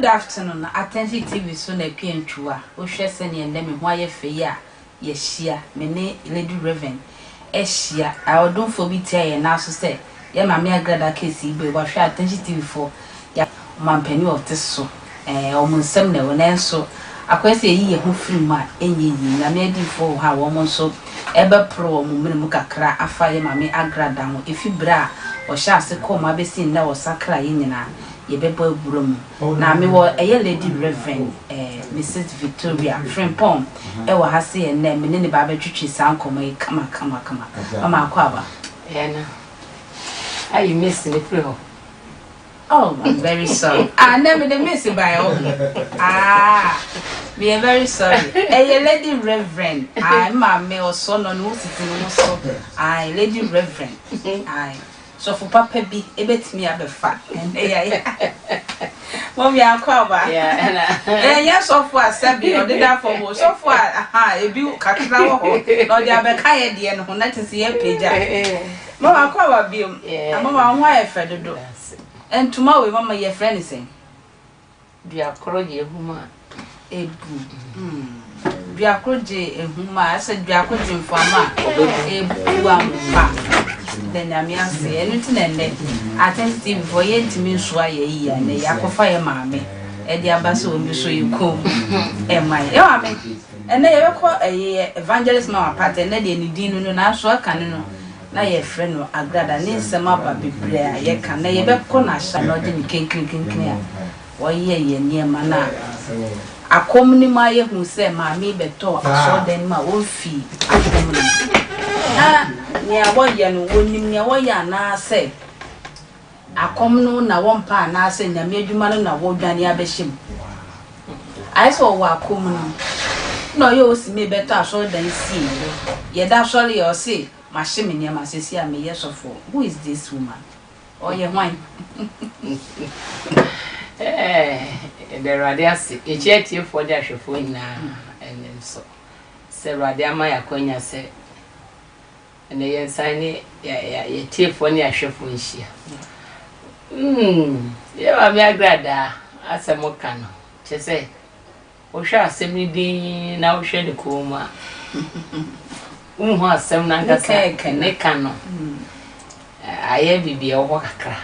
Good afternoon, Attention TV so na Akua Ntwuwa. Wohwɛ sɛnea nnɛ me ho ayɛ fɛ yi a, yɛahyia. Me ne Lady Reverend ahyia. Ɔdomfoɔ bi tia yɛn nan so sɛ yɛn Maame Agrada case yi bue. Wahwɛ Attention TV foɔ, yɛ ɔmampanin a ɔte so. Ɛɛ, wɔn nsam na ɛwɔ. Nanso, akɔyɛ sɛ yɛyi yɛn ho firi mu a, ɛnyɛ yie. Nyame adiyifoɔ wɔ hɔ a wɔn nso ɛbɛporo wɔn mene mu kakra afa yɛn Maame Agrada ho. Ɛfi berɛ a ɔhyɛɛ ase kɔɔ mu abɛsi nnɛ a ɔsakraa yɛn nyinaa, yɛbɛbɔ abura mu. Na mewɔ ɛyɛ Lady Rev. Misis Victoria Frimpong wɔ ha sei ɛnnɛ, me ne no ba abɛtwetwe saa nkɔmmɔ yi kama kama kama. Mama Akwaaba. Ɛyɛ na ayi miss no firi hɔ. Oh, I'm very sorry. Ah, nnɛ mede miss baeɛ hɔ. Ah, meyɛ very sorry. Ɛyɛ Lady Reverend. Ah, maame ɔsɔ no, ne ho sisi ne ho so. Ah, Lady Reverend. Ah. Sɔfo papa bi bɛtumi abɛfa ɛnnɛ yi ayɛ Mummy Akwaaba. Ɛnyɛ sɔfo a sɛbe ɔdeda fam o, sɔfo a aha ebi kakra wɔ hɔ na ɔde abɛka yɛ deɛ no ho na kyerɛ sɛ yɛapagya. Mama Akwaaba biom, mama wo ho ayɛ fɛ dodo. Ntoma wei mama yɛfrɛ no sɛn? Dua koro gye ahum a. Ebu. Dua koro gye ahum a, ɛsɛ dua koro gye mframa a, ebu ampa. Da Nyame ase. Ɛno nti na ɛnnɛ Atɛnti TV foɔ yɛntumi nsoa yɛ yie a, ɛnnɛ yɛakɔfa yɛ maame ɛde aba sɛ ɔmmɛsɔ yɛ kɔn mu ɛmma yɛn. Yɛ maame, ɛnnɛ yɛbɛkɔ ɛyɛ Evangelist Mama Pat, ɛnnɛ deɛ ne din no no, nanso aka no no na yɛfrɛ no Agrada. Ne nsɛm aba bebree a yɛka. Nnɛ yɛbɛkɔ n'ahyɛ na ɔgye ne kenkenkenken a wɔyɛ yɛn nneɛma no a, akɔm no mu ara yɛhuu sɛ maame yi bɛtɔɔ asɔredan no mu a ɔmfii akɔm no mu. Na nea wɔyɛ no, wɔnim nea wɔyɛ anaasɛ akɔm no na wɔmpɛ anaasɛ Nyame adwuma no na wɔdwane abɛhyɛ mu. Ayɛ sɛ ɔwɔ akɔm no mu na ɔyɛ osi me bɛtɔ asɔredan sie. Yɛda sɔre yɛ ɔse mahye me nneɛma seesei a meyɛ sɔfoɔ. Who is this woman? Ɔyɛ hwan? Yɛda Awurade ase. Yɛkyia atiefoɔ ne ahwɛfoɔ nyinaa ɛnnɛ nso sɛ Awurade ama yɛn akwanya sɛ ɛnnɛ yɛnsan ne yɛn atiefoɔ ne ahwɛfoɔ nhyia. Mm, yɛ maame agradaa asɛm ka no kyɛ sɛ wohwɛ asɛm no din na wohwɛ ne kɔn mu a wonhu asɛm no ankasa ne ka no ayɛ biribi a ɛwɔ hɔ kakra.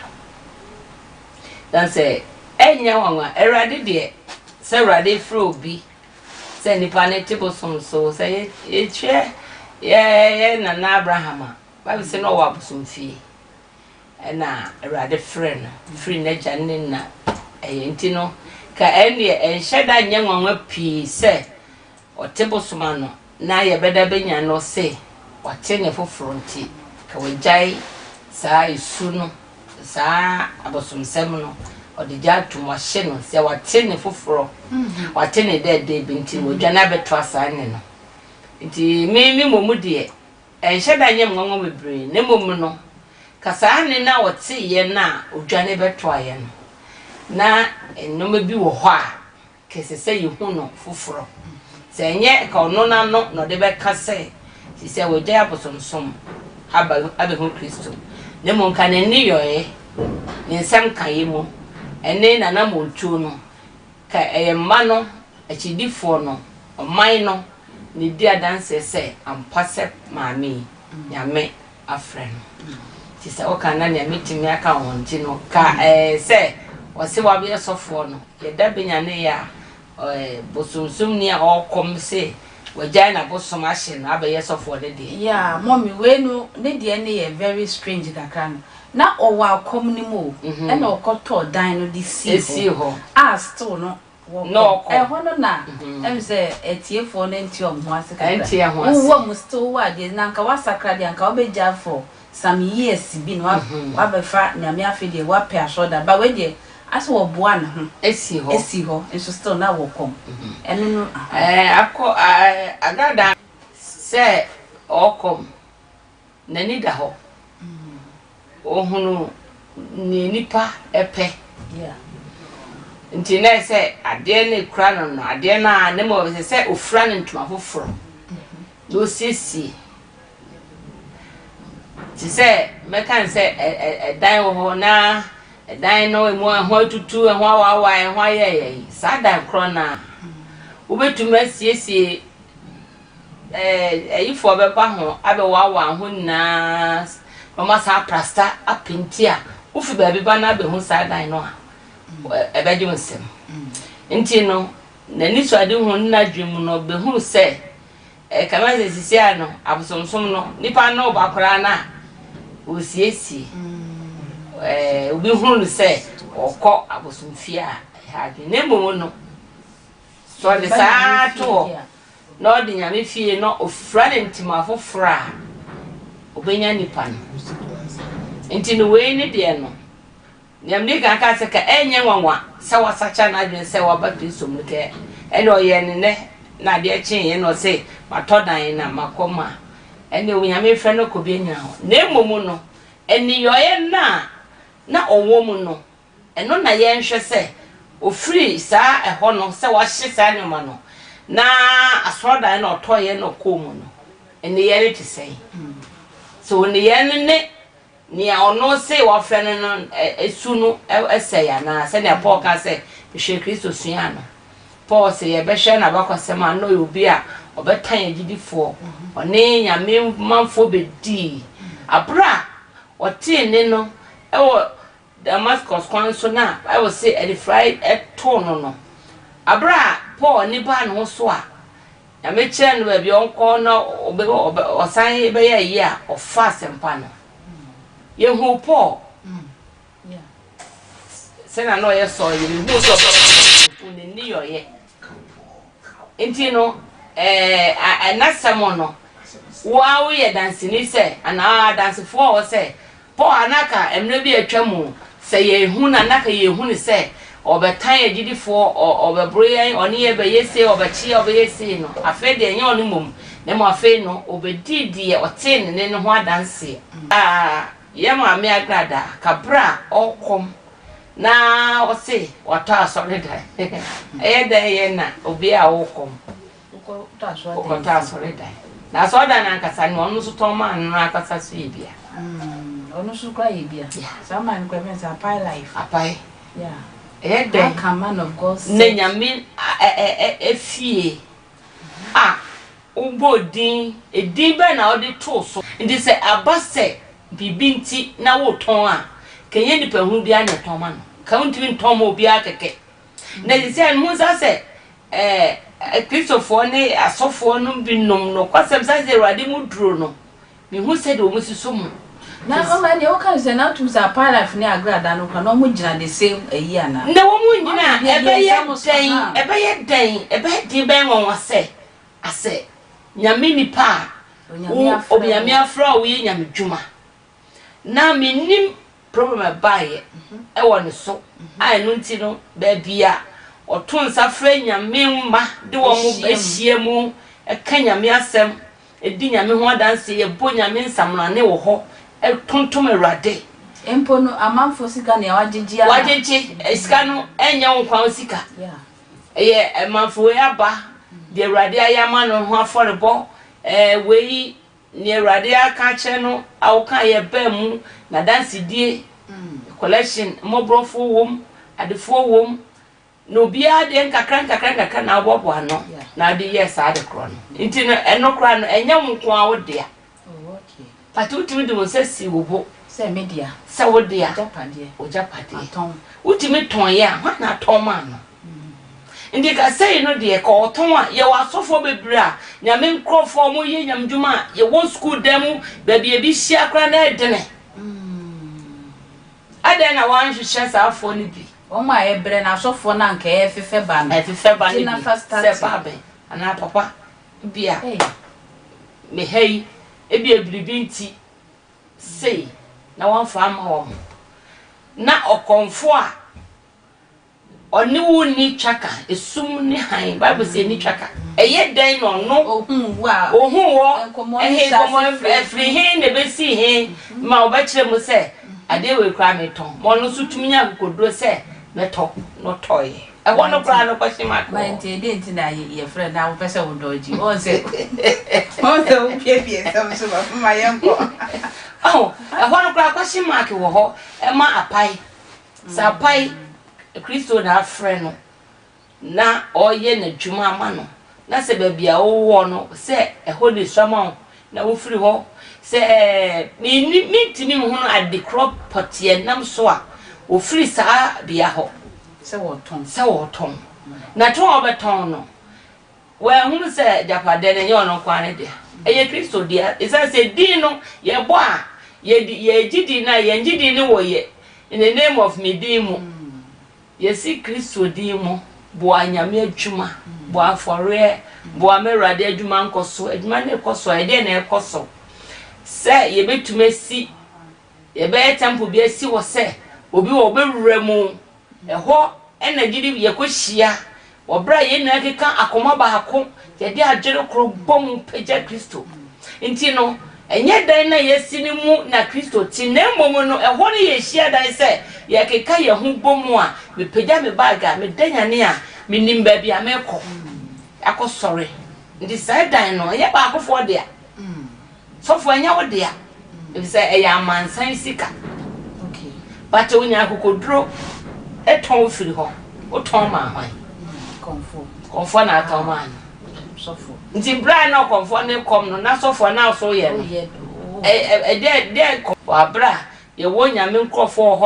Na sɛ ɛnyɛ nwanwa, Awurade deɛ, sɛ Awurade frɛ obi sɛ nipa no te bosom so, sɛ yɛhwɛ yɛ nana Abraham a, Bible sɛ na ɔwɔ abosomfie. Ɛna Awurade frɛ no firi n'agya ne ne na ɛyɛ nti no, ka ɛndeɛ ɛnhyɛ da nyɛ nwanwa pii sɛ ɔte bosom ano na yɛbɛda bɛnya no se wate ne foforɔ nti, ka wagyae saa esu no, saa abosomsɛm no, ɔde gya atom, wahye no sɛ wate ne foforɔ, wate ne dɛɛdɛɛ bi nti wadwane abɛtoa saa nne no. Nti me me mmom deɛ, ɛnhyɛ da nyɛ me nwanwa bebree, na mmom no, ka saa nne no a ɔteeɛ no a ɔdwane bɛtoaeɛ no, na nneɛma bi wɔ hɔ a ka ɛsɛ sɛ yɛhu no foforɔ. Sɛ ɛnyɛ ka ɔno n'ano na ɔde bɛka sɛ seesei wagyae abosonsom aba abɛhu Kristo, na mmom ka ne nneyɔeɛ, ne nsɛm kaeɛ mu, ne n'anammɔntuo no, ka ɛyɛ mma no, akyidifoɔ no, ɔman no, na ɛdi adanseɛ sɛ ampa sɛ maame yi, Nyame afrɛ no. Nti sɛ woka na nea mɛtumi aka wɔ ho nti no, ka ɛɛ sɛ ɔse wabɛyɛ sɔfoɔ no, yɛda bɛnya ne yɛ a, ɛɛ bosomsomni a ɔrekɔm se wagyae n'abosom ahye no abɛyɛ sɔfoɔ no deɛ. Yeah, mommy wei no ne deɛ no yɛ very strange kakra no, na ɔwɔ akɔm no mu o, ɛna ɔkɔtɔɔ dan no de sii hɔ a still no wɔkɔ. Ɛhɔ no na ɛm sɛ atiefoɔ no nte wɔn ho ase kakra. Wowɔ mu still wowɔ adeɛ na anka woasakra deɛ anka wobɛgyae for some years bi na wabɛfa Nyame afei deɛ woapɛ asɔredan but wei deɛ asɛ wɔboa ne ho esi hɔ nso still na wɔkɔm ɛno no. Akɔ agradaa sɛ ɔkɔm n'ani da hɔ ohunu nea nipa pɛ nti na sɛ adeɛ no ekura no no adeɛ no a ne mu sɛ sɛ ofura no ntoma foforɔ na osiesie te sɛ mɛka no sɛ ɛdan wɔ hɔ na. Ɛdan no emu ɛho atutu, ɛho awaawae, ɛho ayɛɛyɛ yi, saa dan korɔ no ara, wobɛtumi asiesie ɛɛ ayifoɔ bɛba ho abɛwaawaa ho nyinaa na wɔasan aprasta apenti a, wofi baabi ba na abɛhu saa dan no a, ɛbɛgye wo nsam. Nti no, n'anisoadehu ne n'adwene mu no, ɔbɛhuu sɛ Ɛkame sɛ seesei no, abosonsom no, nnipa no ba koraa no a, wɔsiesie. Ɛɛ, obi hunu no sɛ ɔkɔ abosomfie a, ɛha adwene. Na mmom no, sɛ ɔde saa to hɔ na ɔde Nyame fie na ɔfira ne ntoma foforɔ a, ɔbɛnya nnipa no. Nti no wei ne deɛ no, Nea mede kan kae sɛ ka ɛnyɛ nwanwa sɛ wasakyera n'adwene sɛ waba Kristo mu no kɛ ɛnde ɔyɛɛ no nnɛ na adeɛ kyeeɛ na ɔse matɔ dan na makɔ mu a ɛnde Onyame mfrɛ no kɔ bi anya hɔ na mmom no nneyɔeɛ no a na ɔwɔ mu no ɛno na yɛnhwɛ sɛ ɔfiri saa ɛhɔ no sɛ wahye saa nneɛma no na asɔredan na ɔtɔeɛ na ɔkɔɔ mu no nneyɛɛ no te sɛn so nneyɛɛ no ne Nea ɔno se wɔafrɛ no no su no sɛe anaa? Sɛnea Paul ka sɛ, Mehwɛɛ Kristo suaa no. Paul se yɛbɛhwɛ n'abakɔsɛm a, na ɔyɛ obi a ɔbɛtan agyidifoɔ, ɔne Nyame manfoɔ bɛdii. Bere a ɔtee nne no wɔ Damascus kwan so no a Bible se anifurae too no no, bere a Paul ani baa ne ho so a Nyame kyerɛɛ no baabi a ɔnkɔ na ɔsan bɛyɛ ayi a, ɔfa asɛmpa no. Yɛhuu Paul sɛnea na ɔyɛ Saul, yɛbɛhuu sɛ ɔbɛhu ne nneyɔeɛ. Nti no, ɛnasɛm no, wo ara woyɛ danseni sɛ, anaa adansefoɔ a wɔ sɛ Paul a na anka mmerɛ bi a atwa mu, sɛ yɛhu no a, na anka yɛhu no sɛ ɔbɛtan agyidifoɔ, ɔbɛboro yɛn, ɔne yɛn bɛyɛ sei, ɔbɛkye yɛn, ɔbɛyɛ sei no, afei deɛ ɛnyɛ ɔno mmom, na mmom afei no, ɔbɛdii deɛ ɔtee ne nne no ho adanseɛ. A Yɛn maame Agrada ka berɛ a ɔrekɔm na ɔse watɔ asɔredan. Ɛyɛ dɛn yɛ na obi a ɔrekɔm Wokɔtɔ asɔredan. Na asɔredan no ankasa no, ɔno nso tɔn maa no no ankasa so yɛ bia. Ɔno nso kora yɛ bia. Saa man no kora fɛn sɛ Apae life. Apae. Yeah. Ɛyɛ dɛn? How can man of God set? Na nyame efie a wobɔ din, edin bɛn na wode too so? Nti sɛ aba sɛ biribi nti na wotɔn a, ka ɛnyɛ nipa hunu biara na ɛtɔn ma no. Ka wontumi ntɔn ma obiara kɛkɛ. Na sɛ no ho nsa sɛ Ɛɛ, Kristofoɔ ne asɔfoɔ no binom nokwasɛm sane sɛ Awurade mu duro no, mehu sɛdeɛ wɔn susu mo. Na mama deɛ woka no sɛ na wotum sɛ Apalaf ne Agrada no kora na wɔn gyina the same ayi anaa? Na wɔn nyina ɛbɛyɛ dɛn, ɛbɛyɛ dɛn, ɛbɛyɛ den bɛyɛ nwanwa sɛ asɛ Nyame nipa a wo, Onyame afrɛ wo woyɛ Nyame dwuma, na mennim Problem a ɛbaeɛ wɔ ne so a ɛno nti no baabi a ɔto nsa frɛ Nyame mma de wɔn ahyia mu ka Nyame asɛm, di Nyame ho adanseɛ, yɛbɔ Nyame nsamrane wɔ hɔ, tontom Awurade. Mpo no amanfoɔ sika nea wagyegye ara. Wagyegye, sika no ɛnyɛ wo nkoa wo sika, ɛyɛ amanfoɔ wei aba, deɛ Awurade ayɛ ama no ho afɔrebɔ, ɛɛ wei Nea Awurade aka akyerɛ no a wokaeɛ baa mu, n'adansedie, collection, mmɔborɔfoɔ wom, adefoɔ wom, na obiara deɛ nkakra nkakra nkakra na woboaboa ano na wode yɛɛ saa ade korɔ no. Nti no, ɛno koraa no, ɛnyɛ wo nko ara wo dea. But wotumi de wo nsa si wo bo sɛ me dea, sɛ wo dea, w'agyapadeɛ. Wotumi tɔn yɛ a, hwan na atɔn maa no? Nti ka sei no deɛ ka ɔtɔn a yɛwɔ asɔfoɔ bebree a Nyame nkorɔfoɔ a wɔyɛ Nyame dwuma a yɛwɔ sukuu dan mu baabi ebi hyia koraa na ɛdene. Adɛn na wɔanhwehwɛ saa afoɔ no bi? Wɔn a ɛbrɛ no asɔfoɔ no anka ɛfefɛ ba no. Ɛfefɛ ba no bi sɛ baabɛn anaa papa ebia me ha yi ebia biribi nti sei na wɔamfa amma wɔn. Na ɔkɔmfoɔ a Ɔne wo nni twaka, esum ne hann. Bible sɛ ɛnni twaka. Ɛyɛ dɛn na ɔno ohuu wo a ohuu wɔ ɛhe nkɔmmɔ ɛfiri he na ɛbɛsii he ma ɔbɛkyerɛ mu sɛ adeɛ wei koraa metɔn ma ɔno nso tumi nya akokoduro sɛ mɛtɔ na ɔtɔeɛ. Ɛhɔ no koraa no question mark wɔ hɔ. Nti ɛdeɛn nti na yɛfrɛ na wopɛ sɛ wodɔ gyi? Wɔn sɛ wɔn sɛ wopiepie nsɛm so ma ma yɛnkɔ. Ɛhɔ no koraa question mark wɔ hɔ ɛma apae. Sɛ apae, Kristo na afrɛ no na ɔreyɛ n'adwuma ama no, na sɛ baabi a wowɔ no, sɛ ɛhɔ na esua ma wo na wofiri hɔ, sɛ menni, mentumi nhunu ade korɔ pɔteɛ nam so a wɔfiri saa bea hɔ. Sɛ wɔtɔn. Sɛ wɔtɔn. Na tɔn a wɔbɛtɔn no, wɔanhunu sɛ agyapadeɛ no ɛnyɛ ɔno nko ara ne dea. Ɛyɛ Kristo dea. Ɛsiane sɛ din no yɛbɔ a, yɛdi, yɛgye din no a, yɛn gye din no wɔ yɛ, in the name of me din mu. Yɛsi Kristo din mu boa Nyame adwuma, bɔ afɔreɛ, boa ma Awurade adwuma nkɔ so. Adwuma no rekɔ so a, ɛdeɛn na ɛrekɔ so? Sɛ yɛbɛtumi asi, yɛbɛyɛ temple bi asi hɔ sɛ obi wɔ ɔbɛwura mu, ɛhɔ na gyidi yɛkɔhyia Wɔ bere a yɛn nyinaa keka akoma baako, yɛde adwene koro bɔ mu pagya Kristo nti no, ɛnyɛ dan no a yɛasi no mu na Kristo te, na mmom no, ɛhɔ no yɛ hyiadan sɛ yɛkeka yɛn ho bɔ mu a, mepagya me bag a, meda nyane a, menim baabi a merekɔ akɔsɔre. Nti saa dan no, ɛnyɛ baakofoɔ dea. Sɔfo ɛnyɛ wo dea efisɛ ɛyɛ amansan sika but onya akokoduro tɔn wo firi hɔ wotɔn maa hwan? Kɔmfoɔ na atɔn maa no nti berɛ a na ɔkɔmfoɔ ne kɔm no na sɔfoɔ na ɔso yɛ no ɛdeɛ deɛ wɔ aberɛ a yɛwɔ nyame nkurɔfoɔ wɔ hɔ.